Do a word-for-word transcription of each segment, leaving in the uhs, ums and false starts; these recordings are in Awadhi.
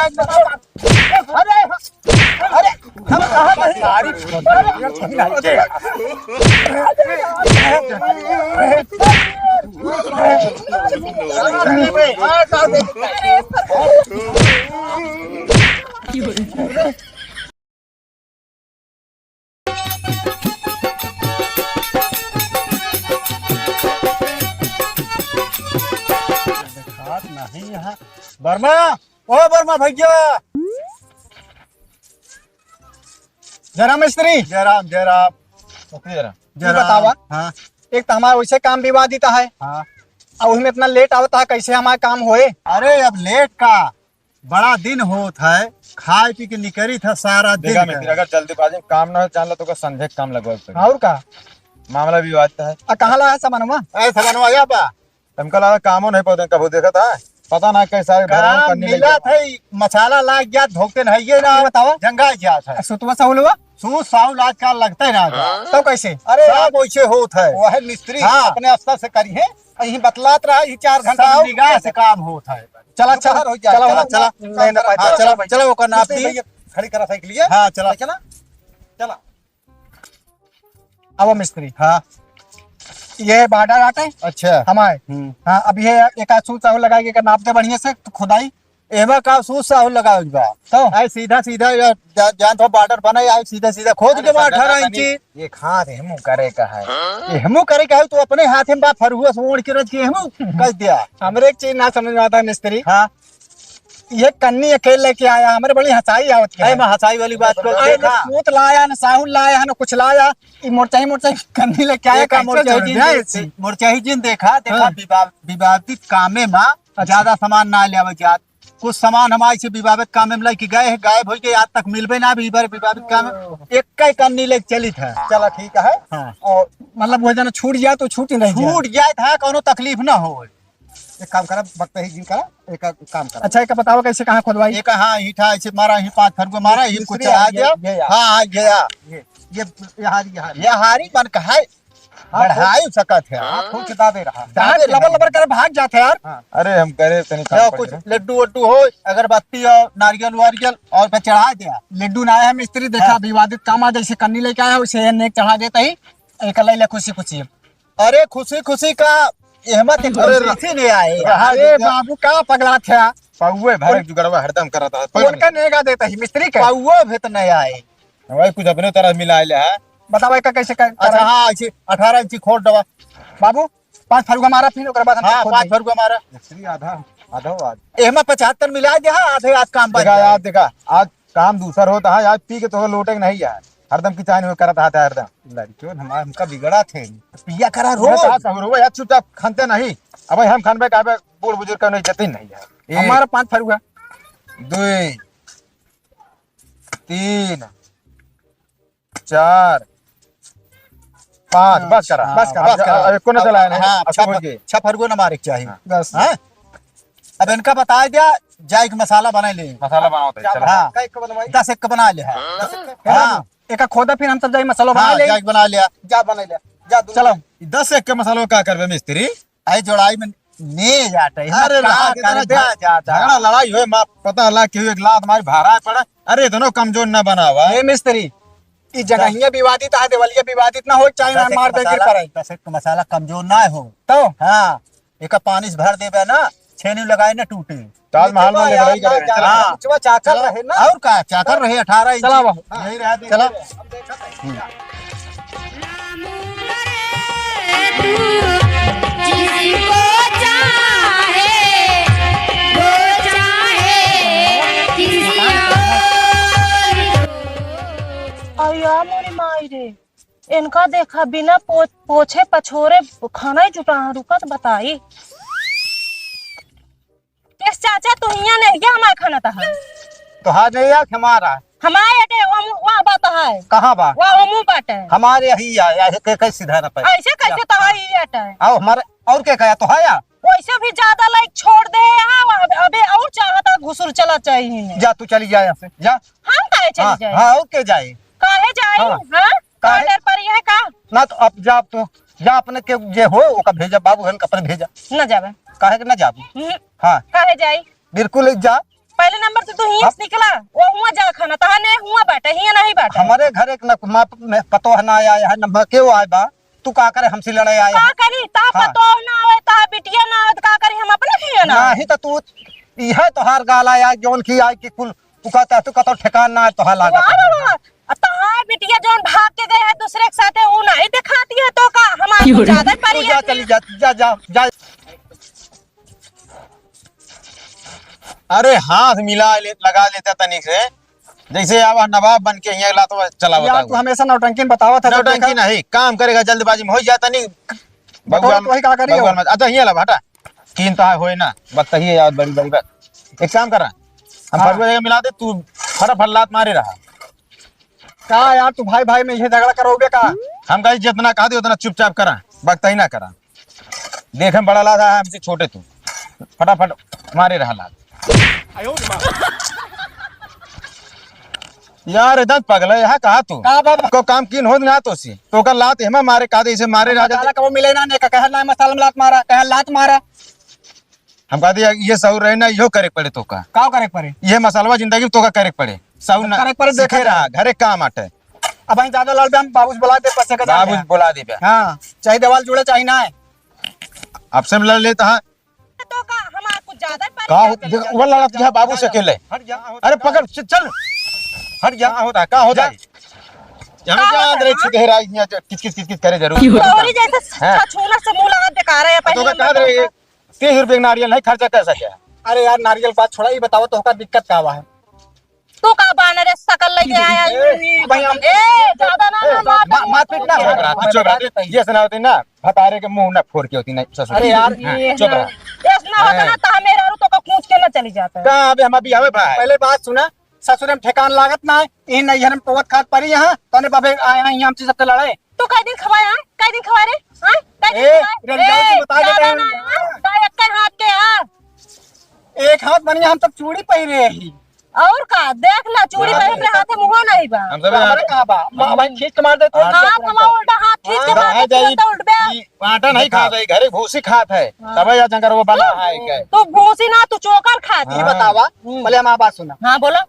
अरे, अरे, हम कहाँ गए? देखात नहीं यहाँ। वर्मा, ओ वर्मा भैया। जय राम मिस्त्री। जय राम, जय राम। जय राम। बतावा। हाँ। एक तो हमारा वैसे काम विवादित है। हाँ। और उसमें इतना लेट आवता है, कैसे हमारा काम होए? अरे अब लेट का, बड़ा दिन होत है, खाए पी के निकरी था सारा दिन देखा का। मिस्त्री, अगर जल्दीबाजी में काम ना हो, जान लो तो का संझे काम लगवा पड़ी। और का? मामला विवादित है। आ, कहाँ ला है सामानवा? ए, सामानवा या बा? हमका लगा कामो नहीं पौधे कबो देखा था, पता ना कैसा है, भरवन काम करने मिला लगे। था, ई मसाला लाग गया, धोके नहीं ये ना, बतावा। जंगा गया था। आ, सुतवा साहुलवा? सूत साहुल आजकल लगते ना था। तो कैसे? अरे सब वैसे होत है। वह मिस्त्री हाँ। अपने स्तर से करी है, यही बतलात रहा, ये चार घंटा सब में निगाह से काम होत है। चला, चला, बाहर हो जाए, चला, चला, चला, चला, नहीं, नहीं, काम चला, करा। चला, चला, ओकर नाप मिस्त्री दी। भैया, खड़ी करा साइकिल ये। हाँ, चला। चला, चला। अब मिस्त्री। हाँ। ये बॉर्डर आटे। अच्छा। हमारे। हम्म। हाँ, अब ये एक आध सूत साहुल लगाएगी, एकर नाप दे बढ़िया से, तो खुदाई। एमा का सूत साहुल लगावे के बा? तो? आए सीधा सीधा ये जा-, जान तो बॉर्डर बना, आए सीधा सीधा खोद अरे के बा सरदार अठारह तनी इंची। ये कहाँ से हमू करे का है? ये हमू करे का है, तू अपने हाथ में बा फरुआ से ओढ़ के रख के हमू कर दिया। हमरे एक चीज ना समझ में आता है मिस्त्री। हाँ। ये कन्नी अकेले लेके आया, हमरे बड़ी हंसाई आवत है। अरे मैं हंसाई वाली बात कर अरे देखा। ना सूत लाया, ना साहुल लाया, ना कुछ लाया। ई मोरचाही, मोरचाही कन्नी लेके आया, ये का कैसे मोरचाही छोड़ जिन दिया दे-, ऐसी? मोरचाही जिन देखा, देखा हाँ। विवाद-, विवादित कामे में अच्छा। ज्यादा सामान ना लेवे जात। कुछ सामान हमारे से विवादित कामे में लेके गए हैं, गायब हो गए, आज तक मिलबे ना भी बार विवादित काम में। ओह। एक ही कन्नी लेके चलित है। चला ठीक है। हाँ। और मतलब वो जना छूट जाए तो छूट ही नहीं जाए। छूट जाए था, कोनो तकलीफ ना हो। एक काम करा, बकता ही जिन करा, एक काम करा। अच्छा, एक बताओ कैसे कहाँ खोदवाई? एक हाँ, ईंटा ऐसे मारा, ही पाँच फरुआ मारा, ही मिस्त्री कुछ आ ये, गया। ये, ये आ। हाँ, हाँ, ये आ। ये, ये, ये हारी, ये हारी। ये हारी मन का है। हाँ, बढ़ाई सकत है। हाँ, खूब किताबे रहा। दांत दाबे लबर रहा। लबर करे भाग जाते यार। हाँ। अरे हम करे तनी काम या पड़ कुछ गया। लड्डू वड्डू हो, अगरबत्ती और नारियल वारियल और पे चढ़ा दिया। लड्डू ना आया मिस्त्री, देखा हाँ। विवादित काम आ, जैसे कन्नी लेके आया, उसे नेक चढ़ा देता ही, एक ले ले खुशी खुशी। अरे खुशी खुशी का, एहमा ते अरे खुशी रा-, से नहीं आए। रहा अरे दे। बाबू का पगला था? पौवे भर एक जुगड़वा हरदम करत है। उनका नेगा देता ही मिस्त्री के। पौवे भी तो नहीं आए। वही कुछ अपने तरह मिला ले है। बतावा का कैसे कर, अच्छा, करा? हाँ, ऐसे अठारह इंची खोद दवा। बाबू, पाँच फरुआ मारा, फिर ओकरे बाद हम हाँ, खोद पाँच देंगे। फरुआ मारा। मिस्त्री आधा, आधा आध। एहमा पचहत्तर मिला दे, हाँ, आधे आज काम बन देखा जाए। यार, देखा, आज काम दूसर होता है, आज पी के तो लोटे के नहीं यार, हरदम की चाहनी में करत हाथ है हरदम। लड़कियों हमारे हमका बिगड़ा थे। पिया करा रो। मैं तो आज सहरो यार, चुपचाप खनते नहीं। अब हम खनबे कहबे, बूढ़ बुजुर्ग का इज्जत ही नहीं है। एक, हमारा पाँच फरुआ। दुई, तीन, चार, पाँच, बस करा। बस करा, अब बस जा-, करा। अब एको न अब, चलाए नहीं, हाँ, अब छह समझ फ-, गए। छह फरुआ न मारे के चाहिए। हाँ। बस। हाँ? अब इनका बताए दिया, जाए के मसाला बनाए ले। मसाला बनाओ तो, चला। हाँ। का एक बनवाई? दस एक बना ले, हाँ। दस एक? हाँ। एक खोदा फिर हम सब जाए मसाला हाँ, बना ले। जाए के बना लिया। जा बना लिया। जा, चलो। दस एक के मसाला का करबे मिस्त्री? अरे जोड़ाई में ने जाता है, अरे कहाँ लाग इतना करबे झ-, जाता? झगड़ा लड़ाई होए, माँ पता ला केहू एक लात मारी भारा पड़ा। अरे इतनो कमजोर न बनावा। ए मिस्त्री, ई जगहिया विवादित है, देवलिया विवादित ना हो, चाहे दस एक मार दे गिर मसाला, पड़े। दस एक मसाला कमजोर ना हो। तो? हाँ, एक पानी से भर देबे ना, छेनी लगाए ना टूटे। ताजमहल में लड़ाई करे। चला, हाँ। कुचवा चाकर रहे ना। और का, चाकर रहे अठारह इंच। चला बाबू। यही रहा दे। चला। किसी को चाहे, वो चाहे किसी और को। अरे यार, मोरी माई रे, इनका देखा, बिना पो-, पोछे पछोरे खाना ही जुटा है, रुका तो बताई। केस चाचा, तू हियां नहीं क्या हमारे खाना तहा? तोहार नहीं है, हमारा। हमारे अटे वो मु-, वहाँ बात है। कहाँ बा? वो, वो मुंह बाटे। हमारे यही है, ऐसे के, कैसे सीधा ना पाए। ऐसे कैसे तोहार ही अटे? आओ हमारे, और क्या कहा तो है या? वैसे भी ज्यादा लाइक छोड़ दे यहाँ, अब-, अबे और चाहता घुसुर चला चाहिए। जा तू चली जा यहाँ से, जा। हम काहे चली हाँ, जाए? हाँ, और के जाए? काहे जाए? हाँ। हाँ? काहे? काहे डर पड़ी है का? ना तो अब जा, अब तू जा, अपने के जे हो ओका भेजा, बाबू हन का अपने भेजा। ना जावे। काहे के ना जाबू? हम्म। हाँ। काहे जाई? बिल्कुल जा। पहले नंबर से तू हियां से निकला, वो हुआ जा खाना, तहा ने हुआ बाटे, हियां नहीं बाटे। हमारे घर एक न, माँ प-, में पतोह ना आया है, न माँ के वो आए बा, तू का करे हमसे लड़े आए का है? करी, ता हाँ। पतोह ना आवे, ता बिटिया ना आवे, तो का करी हम अपने खिया ना? नहीं तो तू, यह तोहार गाल आया, जौन की आए कि कुल, तू कहता, तू कहता ठेकान ना है, तोहार लागत वाह, है। वाह, वाह। अब तोहार बिटिया जौन भाग के गए है दूसरे के साथे, वो नहीं दिखाती है तो का? हमार क्यों कुछ रे? ज्यादा तू परी जा, है। चली जा, जा, जा, जा। अरे हाथ मिला ले, लगा लेता तनिक से, जैसे अब नवाब बन के हियां लात चलावत यार, है। तू हमेशा नौटंकी में बतावत है, तो नौटंकी देखा। नहीं, काम करेगा जल्दबाजी में, हो जा तनी। बटोरा भगवान, तो वही का करी भगवान हो? मत, अच्छा हियां ला हटा। कीन तो है होए ना, बकतही है यार, बड़ी बड़ी बात। एक काम करा, हम हाँ। फरुआ जगह मिला दे, तू फटाफट लात मारे रहा। का यार, तू भाई भाई में ये झगड़ा करोगे का? हम कही जितना कहा दे उतना चुपचाप करा, बकतही ना करा। देखे में बड़ा लाद है, हमसे छोटे तू। फटाफट मारे रहा लाद। यार, एकदम पगला है, यहाँ कहा तू? का बाबा? को काम कीन हो ना तो सी। तो का लात हेमा मारे, का दे इसे मारे राजा। मसाला कबो मिले ना, ने का कहल ना मसाला में लात मारा, कहल लात मारा। हम कहा दिया, ये सहूर रहे ना, यो करे के पड़े तो का। का करे के पड़े? ये मसालवा जिंदगी में तो का करे के पड़े। सहूर ना करे के पड़े, सीखे देखा रहा, घरे काम आटे। अब हम ज्यादा लड़ दे, हम बाबू से बुला दे, बस एक हजार बाबू से बुला दे बे। हाँ, चाहे देवाल जुड़े, चाहे ना है। आपसे लड़ लेता है। तो का, हमार कुछ ज्यादा ही का हो, परेशान देख, वो लड़त है बाबू से अकेले। हट जा। अरे पकड़, च-, चल। हट जा। का होता है, का होता है? जा। हमें का क्या होता अंदर है, एक हाँ? सुधेर आई, यहाँ किच किच किच किच करे जरूर। तोरी जैसे हाँ। छछूनर से मुंह लगा बेकार है, तो पहले का हम कहा रहे, बताओ। तीस रुपये का नारियल नहीं खर्चा कर सके। अरे यार, नारियल बात छोड़ा, ये बताओ तो का दिक्कत का हुआ है? तू का बानर है, शकल लेके आया है? ए, भाई, हम ए, ज्यादा ना, ए, ना, ना, मा-, मारपीट ना चुप रहा, तू चुप रहा, तू। ये सुना होती ना, भतारे के मुंह ना फोड़ के होती, नहीं, ससुर। अरे यार, हाँ, ये चुप रहा। ये सुना होता ना, हाँ। तो मेरा रू तो का पूछ के ना चली जाता है। का अबे हम अभी आवे भाई। पहले बात सुना, ससुर में ठेकान लागत ना है, इन नैहर में पवत खात परी यहाँ, तने बाबे आए हैं यहाँ हमसे सबसे लड़े। तू कई दिन खवाए, हाँ? कई दिन खवाए रे? हाँ? कई दिन ए, खवाए? रे, जाओ, ए, बता दे ज्यादा रहे ना, हैं। हाँ? तो एक हाथ के, हाँ? एक हाथ बनिया, हम सब चूड़ी पहिरे ही। और का? देख ला, चूड़ी हाँ। पहिरे अपने हाथे मुँह नहीं बा। हम सब हमारे यहाँ का बा? माँ भाई खींच के मार दे तो। हाँ, हाथ हमारा उल्टा, हाथ खींच के हाँ। मार दे, जाई, तो उल्टा। ई आटा नहीं देखा। खात है, घरे भूसी खात है। हाँ। तबे या जंगर वो बना तू, है के। तू भूसी ना, तू चोकर खात है। ये हाँ। बतावा, हम्म। पहले हमार बात सुना। हाँ, बोलो।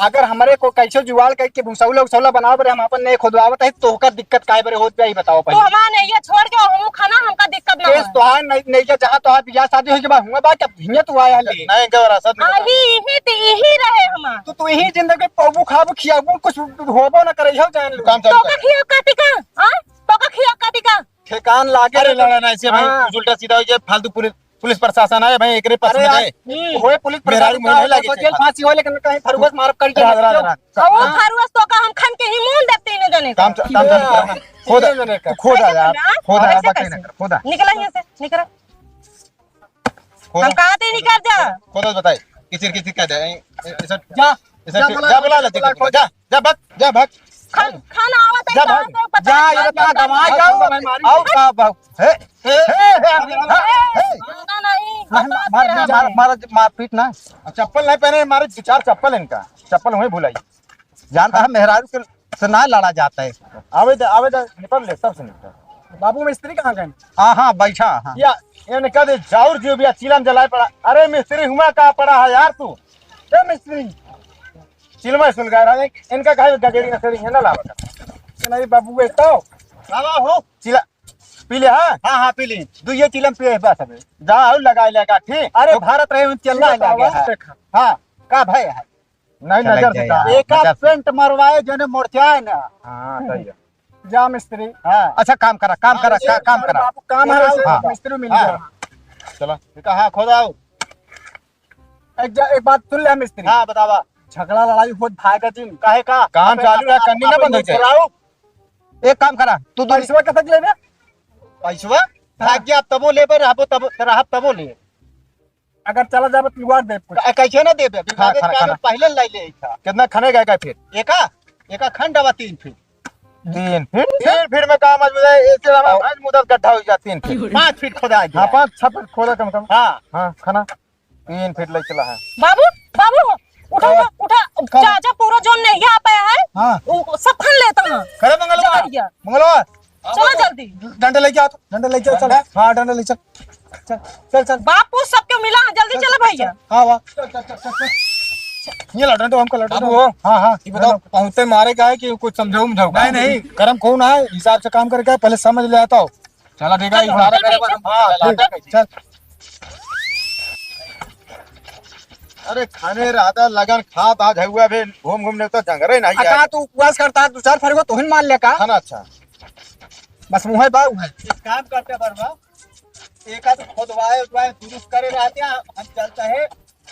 अगर हमरे को कैसे जुगाड़ करके भूसौला उसौला बनावे बरे, हम अपन नहीं खुदवावत है, तो ओकर दिक्कत काहे बरे होत बा, ई बताओ तो पहले। हमार नैया छोड़ के हमहू खाना, हमका दिक्कत ना केस होए। तोहार नहीं, नहीं के जहाँ तोहार बियाह शादी होई के बाद हुआ बा, क्या हियाँ तू आया ले? नहीं, इनका विरासत में आ, बता। ही, ही, ती, ही रहे हमार। तो तू यही जिंदगी पौबू खाबू खियाबू, कुछ होबो ना करे, हो जान लो। काम चालू तो कर। का खिया काटी का? हाँ? तो का खिया काटी का? ठेकान लागे अरे रे तो लड़ा ना, ऐसे भाई, हाँ। कुछ उल्टा सीधा हो जाए, फालतू पुलिस पुलिस प्रशासन आए भाई, एकरे पास अरे में यार, जाए। हम्म। होए पुलिस मेहरारू प्रशासन में का नहीं होए, लगे जेल थे। फांसी होए, लेकिन कहीं फरुआ से मारब करी रात, रात, जाए। रात। अब वो हाँ। फरुआ से तो का हम खन के ही मुंह देते इन्हें जने काम का। च-, काम चालू कर। हाँ। खोदा, इन्हें जने का। खोदा कैसे यार, करना? खोदा कैसे यार, बाकी कैसे? ना कर, खोदा। निकला यहाँ से, निकला। खोदा। हम कहा थे निकल जा। खोदा बताए, किचिर किचिर कह दे, ए, ए, ऐसा, जा, ऐसा जा फिर, बुला, जा बुला ले, बुला, जा, जा, भाग, जा भाग। खा-, खाना आवत है, जा भाग। कहाँ पे पता जा, है? ये बता, दवा जाओ। भाई, मारी। आओ, का भाग? हे, हे, हे, हे, हे, हे। मारना नहीं, मार, बता मार, दे मार, रहे हैं। मार, मार, मारपीट ना। अब चप्पल नहीं पहने, मारे दो चार चप्पल इनका, चप्पल वहीं भुलाई। जानता है, मेहरारू के से ना लड़ा जाता है। आवे दे, आवे दे, निपट ले, सबसे निपट। बाबू मिस्त्री कहाँ गए? हाँ, हाँ, बैठा, हाँ। या, इन्हें कह दे, जाउर जियो बिया, चीलम जलाए पड़ा। अरे मिस्त्री, हुआ का पड़ा है यार तू? ए मिस्त्री, चिलमा सुलगाए रहा, इनका काहे गगड़ी नसड़ी है ना लावा कर। नहीं बाबू, ये तो। लावा हो। चिला, पी ले, हाँ? हाँ, हाँ, पी ली। दुइये चिलम पिए बस अबे। जा, और लगा ले गाठी। अरे तो भारत रहे, उन चलना है, लगा है। हाँ। का भाई है? नहीं, चला नजर से गया। जा। एका नजर से। पेंट मरवाए, जने मोर्चाए ना। हाँ, सही है। जा मिस्त्री। हाँ। अच्छा, काम करा, काम हाँ, करा, ये का-, काम हमारे करा। बाबू काम है, हाँ। वैसे हाँ। मिस्त्री मिल हाँ। गया। चलो। ये कहा, खोदाओ। एक जा-, एक बात सुन ले मिस्त्री। हाँ, बतावा। झगड़ा लड़ाई होत भागा जिन। काहे का? काम अबे चालू रहा, अबे करनी ना अबे बंद हो जाए। चलाओ। एक काम करा, तू दू पैसवा कतक लेबे? पैसवा? हाँ। भाग गया, अब तबो लेबे, रहबो तबो, रहब तबो ले। अगर चला जाबे तो लुआ देब कुछ। कै-, कैसे ना देबे? अभी खा, भागे खाना, क्या खाना। पहले लाई ले था। कितना खाने का, का फिर? एका, एका खंड आवा तीन फीट। तीन फीट? तीन फीट में का मजबूत है? इससे हमारा और भैंस मुदल गड्ढा हो जाता तीन फीट। पाँच फीट खोदा है हाँ, क्या? पाँच, छह फीट खोदा कम से कम। हाँ। हाँ, खाना। तीन फीट ले चला है। बाबू, बाबू, उठा, का? उठा, उठा। का? चाचा पूरा जोन नहीं आ पाया है, हाँ। वो सब खन लेता है। करे मंगलवा? जा भैया। मंगलवा। चलो जल्दी। डंडा लेके आओ, डंडा लेके आओ, चल। डंडा? हाँ, डंडा ले चल। चल, चल, चल। बापू सबके मिला, जल्दी चल, चलो भैया। चल। हाँ, वाह। चल, चल, चल, चल, चल। ये लौटने दो हमको, लौटने बाबू दो। हो। हाँ, हाँ, ये बताओ, चलो। पहुँचते मारे का है कि कुछ समझाऊ उमझाऊ का? नहीं, नहीं, करम खून है, हिसाब से काम करके पहले समझ ले आता हो। चला, ठीक है, चलो, इशारा चलो, करे, ठीक है। बस हम हाँ, चला ठीक, जाते हैं। चल। अरे, खाने रहता लगन खात आज हुआ बे, घूम घूम ने तो जंगरे नहीं आ, आया। कहाँ तू उपवास करता है? दो चार फरगो तोहिन मार ले का? खाना अच्छा। बस मुँह है, बाऊ है। एक काम करते बरवा, एक आध खोदवाए उदवाए दुरुस्त करे रहते हैं, हम चलते हैं,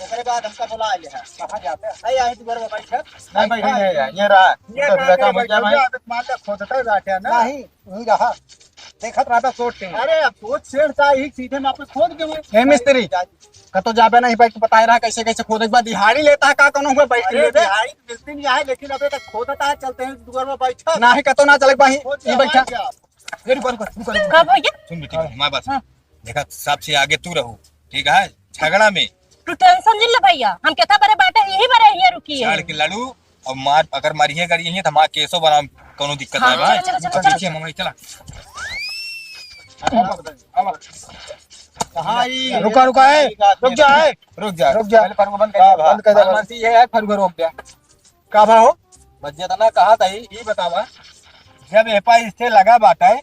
ओकरे बाद हमका बुला ले है। कहाँ जाते हैं? अरे, यहीं दुआर पर बैठे। नहीं, बैठे नहीं है, ये रहा। ये तो कहाँ लड़का करे मुझे बैठे? भाई। ये आदत मान ले, खोदते बैठे हैं ना। नहीं, वहीं रहा। देखत रहता सोच के। अरे, अब सोच छेड़ सा ही सीधे में आपको खोद के वो ए मिस्त्री, कतो जाबे नहीं भाई, तू बताए रहा कैसे कैसे खोदे के बाद दिहाड़ी लेता है का, कोनो हुआ बैठ अरे, लेबे? दिहाड़ी तो मिलती नहीं है, लेकिन अबे तक खोदता है, चलते हैं दुआर में बैठा। नहीं, कतो ना चले भाई, खोद ये के बैठा। भाग गया। ए, रुको, रुको, रुको, रुको। का भैया? सुन बेटी, हमारी बात सुन। हाँ। देखा, सबसे आगे तू रहू, ठीक है, झगड़ा में। तू tension जिन ले भैया, हम केथा बरे बाटे, यही बरे हियाँ रुकी है। झाड़ के लड़ू और मार, अगर मारिए करिए तो हमारा केसो बना, कोनो दिक्कत हाँ, नहीं बा। चलो, चलो, चलो, चलो, पीछे चलो। हम चला। कहाँ ही? रुका, रुका, ए, रुक जा, ए। रुक जा, रुक जा। पहले फरुआ बंद कर दे। हाँ, हाँ। बंद कर दे। बदमाशी ये है, फरुआ रोक दे। का भा हो? बस जितना कहा था, ई बतावा, जब एपा stay लगा बाटे,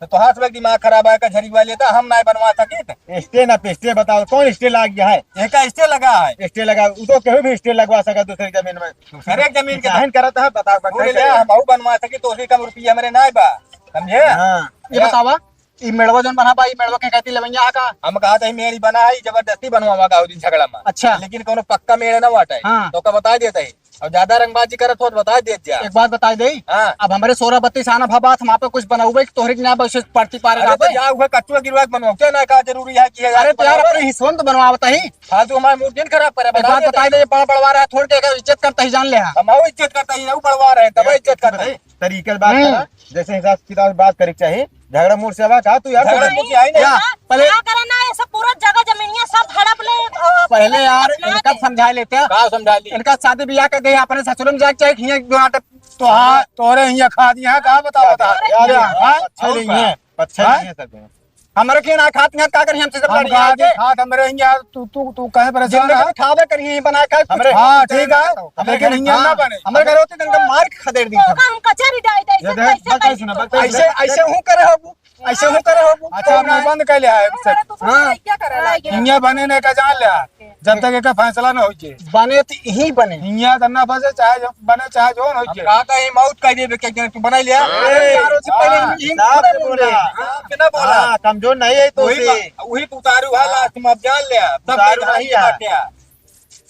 तो तोहार सब दिमाग खराब है, का झरिगवा लेता, हम नाय बनवा सकित। Stay ना पे stay बताओ, कौन stay लाग गया है? एका stay लगा है। Stay लगा, उ तो केहू भी stay लगवा सका दूसरे जमीन में। दूसरे जमीन के जाहिन करत है, बता, बता बोले ले, हम अउ बनवा सकित, तो उससे कम रुपया हमरे नाय बा, समझे? हाँ। ये या बतावा, ई मेड़वा जौन बना बा, ई मेड़वा के कहती लवैया है का? हम कहा था, मेड़ ही बना है, जबरदस्ती बनवावा का, उस दिन झगड़ा में। अच्छा। लेकिन कोनो पक्का मेड़ ना बाटे। हाँ। तो का बता देता है। और ज्यादा रंगबाजी करत हो तो बता देत जा। एक बात बता दे। हाँ। अब हमरे सोरह बत्तीस आना भा बात, हम आप कुछ बनौबे कि तोहरे के ना बस पड़ती पारे अरे तो रहबे। जा, उहे कच्चुआ गिरवा के बनवाओ, क्या ना का जरूरी है कि अरे तो यार, अपने हिस्सों में तो बनवावत ही। फालतू हमारे मूड जिन खराब करे, एक बता बात देत बता है। दे, बड़ा बड़वा रहा, थोड़ के एकर इज्जत करता ही जान ले हा। हम इज्जत करता ही, वो बड़वा रहे, तब इज्जत करता है। तरीके से बात हम्म। करा, जैसे हिसाब किताब से बात करे के चाही। झगड़ा मूड से आवा का तू यार? झगड़ा मूड से आई नहीं। या, पहले का करे ना, ये सब पूरा जगह जमीनिया सब हड़प ले, अ, पहले यार बना इनका दे। समझा लेते हैं। का समझा ली? इनका शादी ब्याह कर दे, अपने ससुर में जाके चाहे हियां जो आटे तो हाँ, तोरे हियां खा दिया, का बताओ, बता। यार, हाँ? अच्छा और नहीं का? है, अच्छा हाँ? नहीं है सब। हमरे के ना खात, यहाँ का करी हमसे जब हम लड़िया कहा आके? कि खात हमरे हियां, तू, तू, तू कहे परेशान जिंदगी है? में खावे करी, यहीं बना खाए, कुछ हमरे हाँ, ठीक है। हमरे लेकिन घर हियां ना हाँ, बने। हमरे घर होती तो इनका मार के खदेड़ दी तो हम। का हम कचहरी जाए, तो ये ऐसे देख, कैसे बस कैसे सुना, बस ऐसे, ऐसे हूँ करे हो, ऐसे हूँ करे हो। अच्छा, आपने बंद कर लिया है, अरे, तो हाँ। क्या करे लागे? हियां बने ने का जान लिया, जब तक एका फैसला ना हो जाए। बने तो यहीं बने। हियां तो ना बसे, चाहे जो बने, चाहे जो ना हो हम जाए। कहा था, ये मौत कर दिए, क्या, क्या तू बना लिया? अरे, यारों से पहले हाँ, यहीं साफ पूरा से बोल बोला। रहे। साफ से ना बोला। हाँ, कमजोर नहीं है तो वही उसे। बा-, वही उतारू है हाँ। लास्ट में, अब जान लिया। सब उतारू बेकार नहीं की है। बात है।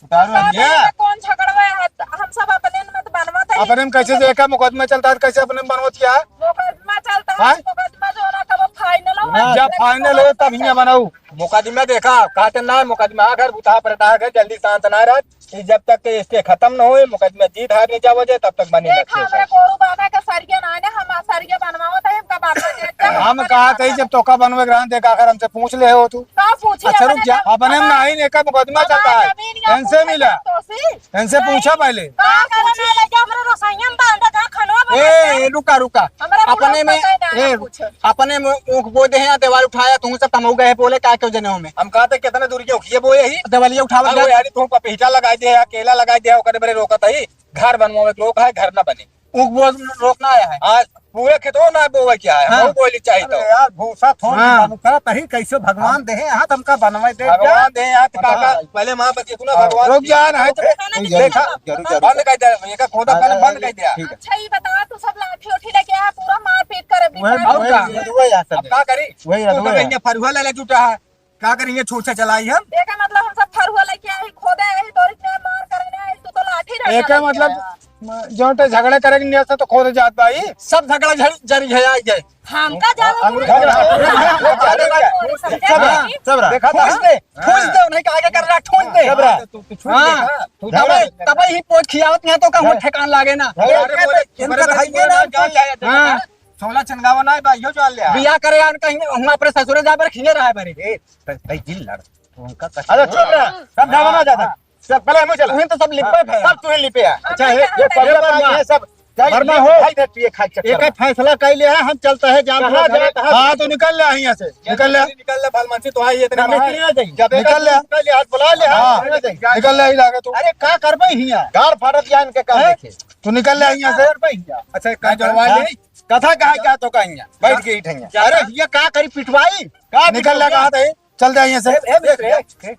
उतारू है। अपने में कौन झगड़वा है? हम सब अपने में तो बनवत है। अपने में कैसे जो एका मुकदमा चलता है, कैसे अपने में बनवत क्या है? मुकदमा चलता है, हाँ? मुकदमा जो ना कब फाइनल हो, ना। जब फाइनल हो, तब हियां बनाऊ। मुकदमा देखा, कहते ना मुकदमा, घर बुता पर रहा है, जल्दी शांत ना रह। ये जब तक के stay खत्म न होए, मुकदमा जीत हार नहीं जावा जाए, तब तक बनी देख, रखे। हमरा गोरू बांधे का सरिया ना है ना, हम सरिया बनवावत है, हमका बांधे दे दे। हम कहा तही जब तोका बनवे के रहन, देख आखिर हमसे पूछ ले हो तू। का पूछी अच्छा, रुक अपने जा। तो? अपने में हमार नहीं, एका मुकदमा हमार चलता है। जमीन या इनसे पूछ मिला। तो सी? इनसे पूछा पहले। का करना है, लेके हमरा रसोईया में बांधा था, खनवा ए, बनाता है। ए, रुका, रुका। हमरा बुढ़ऊ अपने में, पता ही ना ए, है, पूछे। अपने में ऊँख बोए दे हैं, देवाल उठाया, तू सब तमऊ गए बोले, का क्यों जने हो में? हम कहा थे, कितने दूर के ऊँखिए बोए ही? देवालिया उठावत अब जा। वो यार, तू पपीता लगा दे, केला लगा दे, ओकरे बरे रोकत ही, घर बनवावे के रोक है, घर ना बने। ऊँख बोए रोक ना आया है। आज पूरे खेतों ना बोवे क्या है, हाँ। हम बोली चाहिए तो। अरे यार, भूसा थोड़ हाँ। बनता तही कैसे भगवान दे हैं, हाथ हमका बनवाए दे भगवान क्या? दे हैं, हाथ का, का, हाँ। पहले माँ बची तू ना हाँ। भगवान रुक की। जा, नहीं तो रुक जा, देखा, जरूर, जरूर। बंद कर दे, ये का खोदा हाँ, पहले हाँ, बंद कर दिया। ठीक है। अच्छा, ये बता, तू सब लाठी उठी लेके आया, पूरा मारपीट करे वही, बिचारे। और वही, का? वही, वही, वही, अब का करी? वही, तू वही, तो वही। कहीं फरुआ ले, ले जुटा है। का करेंगे, छूछा चलाई हम? एका मतलब हम सब फरुआ लेके आए, खोदे आए, तोरी ने मार करे ने आए, तू तो लाठी रख एका लेके मतलब आया। म-, जो तो झगड़ा करे के नियत से तो खोद जात भाई। सब झगड़ा झड़, जरी है आई गए। हमका जावे हम के झगड़ा। झगड़ा। समझे सब नहीं? सब रहा। देखा था? ठूस दे, ठूस दे, उन्हें का आगे कर रहा, ठूस दे। सब रहा। तू, तू छूट हाँ। देखा? तू तबे, तबे ही पोत खियावत नहीं तो कहूँ झगड़ा। ठेकान लागे ना। झगड़ा। अरे बोले, इनका बोले, खाइए ना, बोले, जान ले, हाँ। छोला छनगावा ना बा, यो जान ले। बिया करे आन कहीं हम अपने ससुरे जा पर खिए रहा है बरे। ए, त-, तई जिन लड़। उनका कष्ट अरे चुप रह, समझावा ना ज्यादा। सब पहले मुझे चला। तुहिन तो सब लिपे हाँ, है। सब तुहिन लिपे है। अच्छा, ये, ये ये परिवार बात बात है। ये सब जाई, भरना हो। भाई दे पिए खाए चक्कर एक में। फैसला कर लिया है, हम चलता है, जान कहाँ दो घर। जाता है? हाँ, तो निकल ले यहाँ से, निकल ले। निकल ले, भलमनसी तो आई इतने ना, में। मिस्त्री ना जाई। जब निकल ले। निकल ले, आज बुला ले, हाँ, हाँ, निकल ले। निकल ले, ही लागे तू। अरे, का करबे हिया? गाड़ फाड़त या इनके का हैं? देखे। तू निकल ले यहाँ से। करबे हिया? अच्छा, एक काम करवा हाँ। ले। कथा कहा क्या तो कहीं बैठ के इठैया। अरे, ये का करी पिटवाई? का निकल ले, पिटवाई? कहा थे? चल जा यहाँ से। ए, ए, मिस्त्री, ए, ए,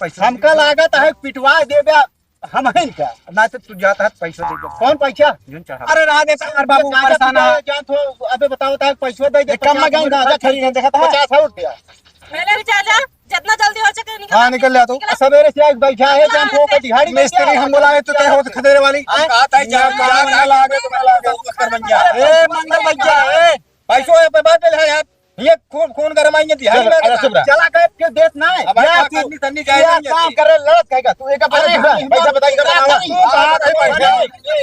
पैसा हमका दे। लागत है पिटवा देबे। हम हैं क्या? ना तो तू जाता है, पैसा दे दे। कौन पैसा? जौन चढ़ा। अरे रहा दे, सार बाबू, परेशान है। जान तो, अबे बताओ, ताक पैसा दे दे, एक काम में पचास गए, गांजा खरीदने देखा था। पचास और दिया। मैंने भी चाचा, जितना जल्दी हो सके निकल। हाँ, निकल ले तू। सवेरे से आज बैठा है, जान तो, ओकर दिहाड़ी नहीं मिस्त्री दिया। हम बोलाए तो तय हो खदेरे वाली। हम कहा था, जा, जा, जा, लागे, तुम्हें लागे, चक्कर बन गया। ए, मंगल बन गया, ए। पैसों पे बात है यार। ये खून, खून गरमाएंगे दिहाड़ी चल, में अरे, चुप रह। चला गए, फिर देश ना है। अब यार, तू, तू, तू, तू यार, काम करे, लड़त कहेगा। तू एक बार अरे, पैसा बताइए, तू बताओ। तू बात है, पैसा।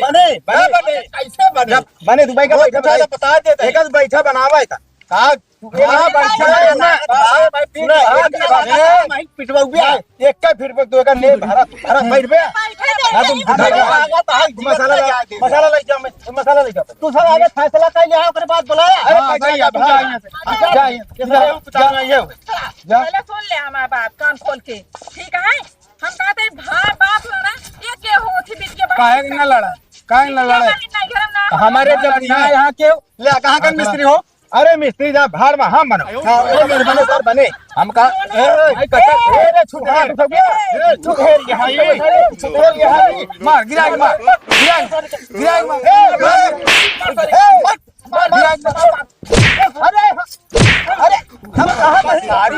बने, बने, बने। कैसे बने? जब बने, दुबई का बहुत बैठा अच्छा बताइए। बता देता है। एक आध बैठा बनावा है था। कहा, तू एक हाँ, आध बैठा बैठा है ना। बनावा है, भाई, सुना, हाँ, एक आध बैठा है। भाई, पिटवाऊ भी है। एक का फिर तू एक ने भरा, भरा बैठ बे। बैठे दे, ना तुम बैठे दे। मसाला ला, मसाला ला, जा, मैं मसाला लेके आता हूँ। तू सब आगे फैसला कर लिया, ओकरे बाद बुलाया। अरे, हाँ, भाई, भाई, आप हाँ। जाइए। अच्छा, जाइए। जा, जा, जा, ये हो। जा। पहले सुन ले हमार बात कान खोल के, ठीक है? हम कहते हैं, भाई, बाप हो ना, ये के होत ही बिटिया बहन काहे के ना लड़ा? काहे ना बिटिया लड़ा? बहन ना घर में ना हमारे हो। जब ना यहाँ के ले, कहाँ का हाँ, मिस्त्री हो? अरे, मिस्त्री जा, भाड़ में हम बनो। हाँ, अरे, मेरे बने, सर बने। हम का, ए, ए, भाई, कच्चा, ए, रे, छुटकारा, ए, छुटकारा। ए, छुटकारा, यहाँ ये, छुटकारा, यहाँ ये। मार, गिरा के मार, गिरा के, गिरा के मार। ए, ए, ए, मार, गिरा के मार। अरे, अरे, हम कहाँ गए? सारी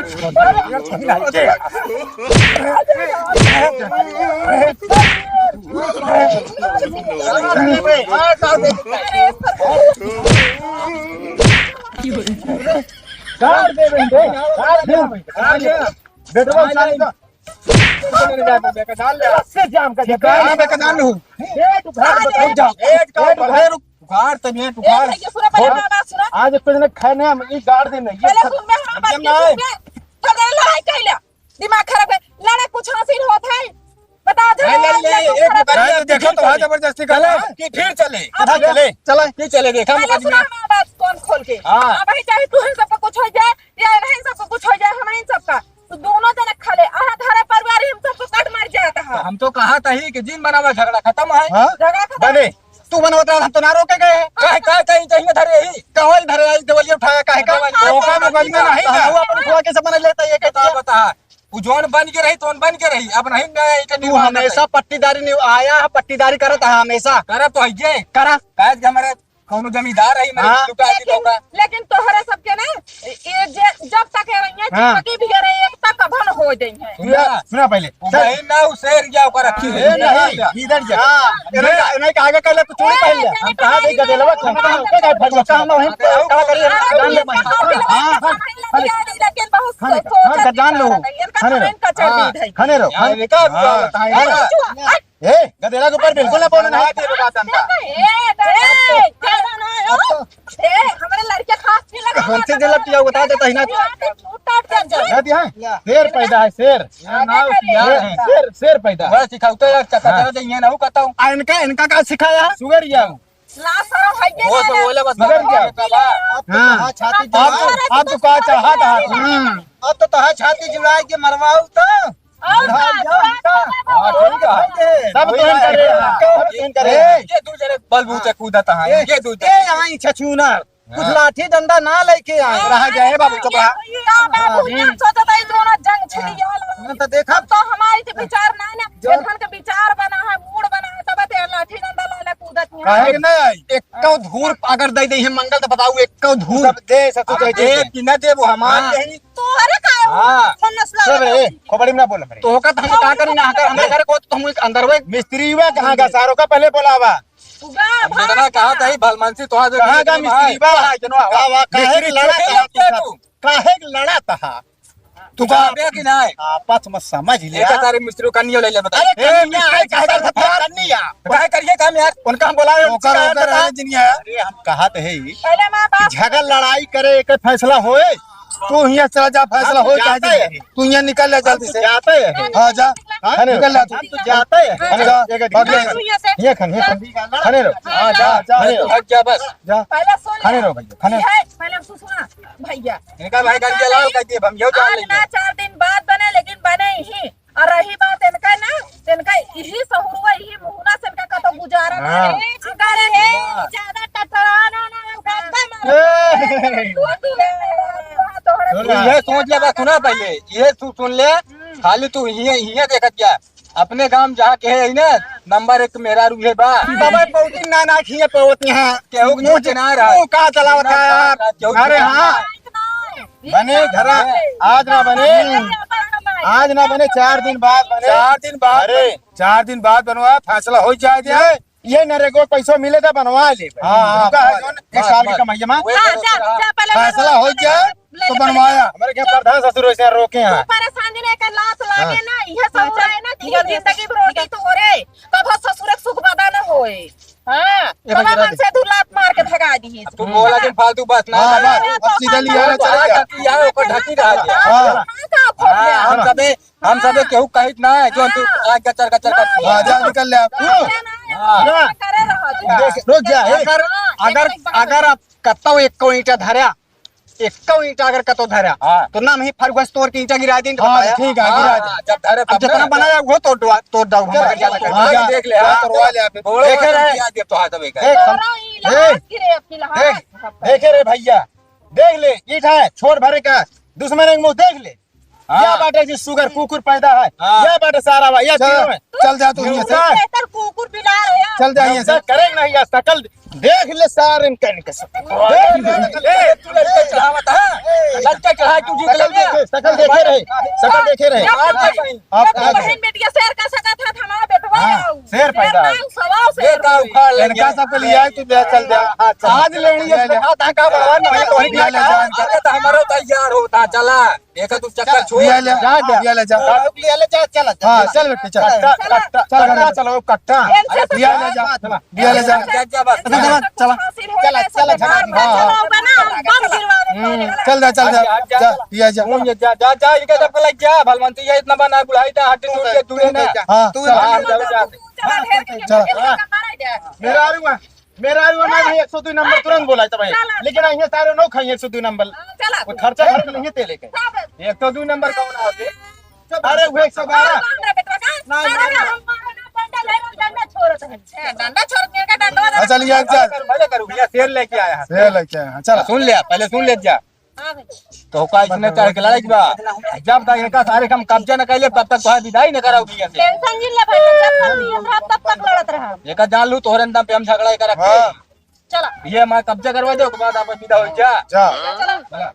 गाड़ दे बेटे, गाड़ दे, गाड़ दे। बेटवा उठा ले। रस्से जाम कर दे। हाँ, बेटा, जान लूँ। पेट उघार, बताओ जा। पेट का पेट उघार। उघार, तब ये ए, उघार। भैया, सुना, पहले छोड़। हमारी बात सुना। आज कुछ न खाने हम, ये गाड़ दे नहीं, ये पहले सब सुन, मैं हमारी बात एकदम की नहीं। सुन, मैं तो लड़ाई कैला। दिमाग खराब है। लड़ा कुछ हासिल होत है? बता दे, नहीं, नहीं, लड़ाई नहीं, कुछ एक होत बार है? नहीं, देखो तो वहाँ जबरदस्ती कर रहा है कि फिर चले, अब फिर चले, चला। फिर चले, देखा पहले मुकदमा। सुना हमारी बात कान खोल के। हाँ। अब ही चाहे तू हम सबका कुछ हो जाए, या नहीं सबका कुछ हो जाए, हम इन सबका। तो दोनों जने खा ले, आहा, घर परिवार ही हम सबको कट मर जाता है। हम तो कहा था ही कि जिन बनावा झगड़ा खत्म है। हाँ? झगड़ा खत्म। बने, तू बनवत रहा, हम तो ना रोके गए हैं। काहे, काहे, काहे, काहे धरे ही? कहो ही धरे आई, देवलिया उठाया, काहे का? हाँ, ओका हाँ, मुकदमा हाँ, नहीं हाँ, था। हाँ, वो अपन हाँ। खुआ के सब बना लेता है, ये बता, कहता है। बता। वो जौन बन के रही, तौन बन के रही। अब नहीं, नहीं, ये तू नहीं हमेशा पट्टीदारी नहीं आया है, पट्टीदारी करत है हमेशा। करत तो है ये। करा। काहे कि हमारे कौनो जमींदार है, मेरे हाँ। लुटा दी लेकिन, तो का। लेकिन तोहरे सबके ना, ये जे, जब तक ये रही है, हाँ। जिंदगी भी ये रही, एक तक कभन हो जाई है। सुना, सुना पहले। वो बहिन ना, उ शेर गया, ओकर रखी ए, है। नहीं, इधर जा। हाँ। ये नहीं, नहीं, आगे कहले, तू चूड़ी पहन ले। हम कहा दे, गदेलवा, हम कहा, हम कहा, हम कहा, हम कहा, हम कहा, हम कहा, हम कहा, हम कहा, हाँ, हाँ, हाँ, हाँ, हाँ, जान लो। खाने रहो। खाने रहो। हाँ, ये का हुआ बताइए? हाँ। ए, गदेला के ऊपर बिल्कुल ना बोलना है। ए, ए, ए, ए, हमरे लड़के खास नहीं लगा। हमसे जे लपटिया बता देता ही ना। काट दे जा। क्या दिया है? शेर पैदा है, शेर। ये नाव किया है। शेर, शेर पैदा। बस सिखाओ तो यार, चक्कर हाँ। चला जाइए ना, वो कहता हूँ। आ, इनका, इनका का सिखाया? सुगर गया हूँ। ला सारा भाई के वो तो ले। बोले बस सुगर गया। अब तो हाँ। कहा छाती अब तो, जमा अब तो कहा चाहा था। हाँ। अब तो तहा छाती जुड़ाए के मरवाऊ तो। और हाँ, का, जाओ, और का। का, हाँ, ठीक है। सब तुम करे, सब तुम करे। ए, ये दू जने बलबूते कूदत हैं, ए, ये दू जने। ए, आई छछूना। कुछ हाँ। लाठी डंडा ना लेके आए। रहा जाए बाबू, चुप रहा। का बाबू, हाँ। ये सोचत है, दोनों जंग छिड़ी हाँ। गया। हम तो देखा। अब तो हमारी तो विचार ना, ना। जो ये धन के विचार बना है, मूड बना है, तब ते लाठी डंडा ला, ला कूदत हैं। काहे के नहीं आई? एक कौ धूर अगर दे दे है मंगल, तो बताऊ, एक कौ धूर। सब दे, सब कुछ अब दे दे। दे कि ना दे, वो हमार हाँ। यही। तोहरे का है वो? हाँ। फन्नस लगा सब रे, था। खोपड़ी में ना बोल हमरे। तो होकर तो हम का करी ना, अगर हमरे घर को तो हम अंदर हुए। मिस्त्री हुआ कहाँ का? सारों का पहले बोलावा। उगा, अब भाग इतना कहा था ही, भलमनसी तो आज कहाँ का मिस्त्री बा? भाई, जनो आवा। का वा, काहे मिस्त्री लड़ा छोटे था? हैं क्या तू? काहे लड़ा था? तू तू का जाबे कि नहीं? आपस में समझ लिया। एक तारीख मिस्त्री को कन्नी ले ले बता। अरे ए, कन्नी मिस्त्री है, का काहे करत है? कन्नी है। काहे करिए काम यार? उनका हम बोलाए, ओकर, उनका ओकर बता। है जिनिया। अरे हम कहा तो है ही पहले मैं कि बात झगड़ लड़ाई करे, एक फैसला होए। तू हियाँ चला जा, फैसला हो जाए। तू हियाँ निकल ले जल्दी से। जाता है। हाँ, जा। हाँ? निकल ले तू। हम तो जाता है। हाँ, जा। एक, एक, भाग ले। हियाँ खन, हियाँ खन। खने रहो। हाँ, जा, जा। खने रहो। भाग जा, बस। जा। पहले सुन ले। खने रहो भैया, खने रहो। ये है, पहले सुन, सुना, भैया। इनका भाई गंजे लाल कर दिए, हम यो जान आज लेंगे। ना चार दिन बाद बने, लेकिन बने ही। और रही बात इनका ना, तो इनका यही सहूर हुआ, यही मुहना से इनका कतो गुजारा ना हाँ। है। अगर है, हाँ। ज्यादा टटराना ना, ना, ना, ना, ए। तू, तू, तू, तू, तू ये सोच ले, बस सुना पहले, ये तू सुन ले, हम्म। खाली तू हिये, हिये देखत जा, अपने गांव जहाँ के है ना, नंबर एक मेहरारू है बा। तबे पौती ना, ना खिए पौत यहाँ। केहू के मुँह ना रहा। मुँह का चलावत है यार? केहू अरे ना हाँ। बने घरा, आज ना बने, आज ना बने, चार दिन बाद बने। चार दिन बाद। अरे, चार दिन बाद बनवा, फैसला हो जाए दे। ये नरेगो पैसो मिले तो बनवा ले। हाँ, हाँ, रुका है बस, जोन, एक बस, साल की बस। कमाई है, माँ। हाँ, जा, जा, पहले फैसला हो जाए तो बनवाया। हमारे यहाँ प्रधान ससुर वैसे रोके हैं। तू परेशान नहीं, एक लात लागे हाँ। ना, ये सब रहे ना, कि ये जिंदगी भर रोटी तो हो रे, कब ससुर के सुख बदा ना होए। हाँ, ये बाबा भाई, मन से दू लात मार के भगा दी। अब तू बोला जिन फालतू बात ना। हाँ, हाँ, अब सीधा लिया ना, चले जा। ढकी है, ओकर ढकी रहा दे। हाँ। हाँ, का फोड़ हाँ, दिया? हम सबे, हम सबे केहू कहित ना है, जो तू हाँ। आज गचर गचर करती है। हाँ, जा निकल ले आप। हाँ, हाँ। करे रहो, जा। देख, रुक जा, ए। अगर, अगर, अगर आप कत्ता एक को ईंटा धरा, एक्को ईंटा अगर कतो धरा, हाँ। तो ना नहीं फरुआ से तोड़ के ईंटा गिरा दे, तो हाँ, बताया। ठीक है, गिरा दे। हाँ, जब धरे अब तब जितना ना। बनाया वो तोड़ दो, तोड़ दो, हम हाँ, जा, जा, जा, हाँ, जा। देख ले, हाँ, हाँ, तोड़वा ले आप। बोलो, देखे रहे। दिया, दिया, तो हाँ, सब एक है। देख, तोरा ई ए, लाश गिरे, फिलहाल। देख, देखे रे भैया, देख ले, ईंटा है, छोड़ भरे का, दुश्मन के मुंह देख ले। हाँ। या बाटे जी सुगर कुकुर पैदा है, हाँ। या बाटे सारा बा, या चल, तीनों है। चल जा तू हियाँ से। बेहतर कुकुर बिलार है। चल जा हियाँ से। करे नहीं या सकल देख ले सारे इनका, इनका सब। ए, ए, तू लड़के चढ़ावत है? लड़के चढ़ा तू जीत सकल ले। देखे, सकल देखे रहे, सकल देखे रहे। आप आप बहन बेटिया शेर का सगा था, हमारा बेटवा हाँ, है। शेर पैदा है। नाम सवा शेर ये का उखाड़ ले इनका गया। सबके लिए आए, तू ले चल जा। हाँ, चल। आज लेनी है, ले, ले। सगा था का बड़वा नहीं, तो ही ले, ले, ले। अरे तो हमारा तैयार होता, चला। देखा तू चक्कर छोड़। लिया ले, जा, जा। लिया ले, जा। बालू के लिया ले, जा, चला, चला। हाँ, चल बेटी, चल। कट्टा, कट्टा, चल, कट्टा, चलो, कट्टा। लिया ले, जा। चला। लिया ले, जा। जा, जा, बस। चला, चला, चला, चला, चला। हाँ, हाँ। हम्म, चल जा, चल जा। जा, जा। जा, लिया जा। जा, जा, जा, इनके सबके लग जा, भलवंती ये इतना बना बुढ़ाई था, हड्डी टूट के दूरे ना। हाँ, तू चल। हाँ, जा, जा। चला। मेरा आ रहा हूँ। मेरा भी बना भाई, एक सौ दो नंबर तुरंत बोला था भाई। चला। लेकिन आइए सारे नौ खाइए एक सौ दो नंबर। हाँ, चला। वो खर्चा खर्च नहीं तेले के। सब। एक सौ दो नंबर कौन आते? अरे वो एक सौ बारह। हाँ, हाँ, बेटवा का? नहीं, अरे, नहीं। हम डंडा ले लो, डंडा छोड़त है। अच्छा, डंडा छोड़ के का डंडा वाला अच्छा, लिया, चल। भले करू, भैया शेर लेके आया है। शेर लेके आया है, चला। सुन ले, पहले सुन ले जा। हाँ भाई। तो का इसने चढ़ के लड़ाई बा? जब तक एका सारे हम कब्जा न कइले, तब तक तोहार विदाई न कराऊ भैया से। टेंशन जिन ले भाई, जब तक जियत रहब, तब तक लड़त रहब। एका जान लू, तोहरे अंदर पे हम झगड़ा एका रखे। हाँ। चला। ये हमारा कब्जा करवा दे, ओके बाद आप विदा हो जा। जा। चला। चला।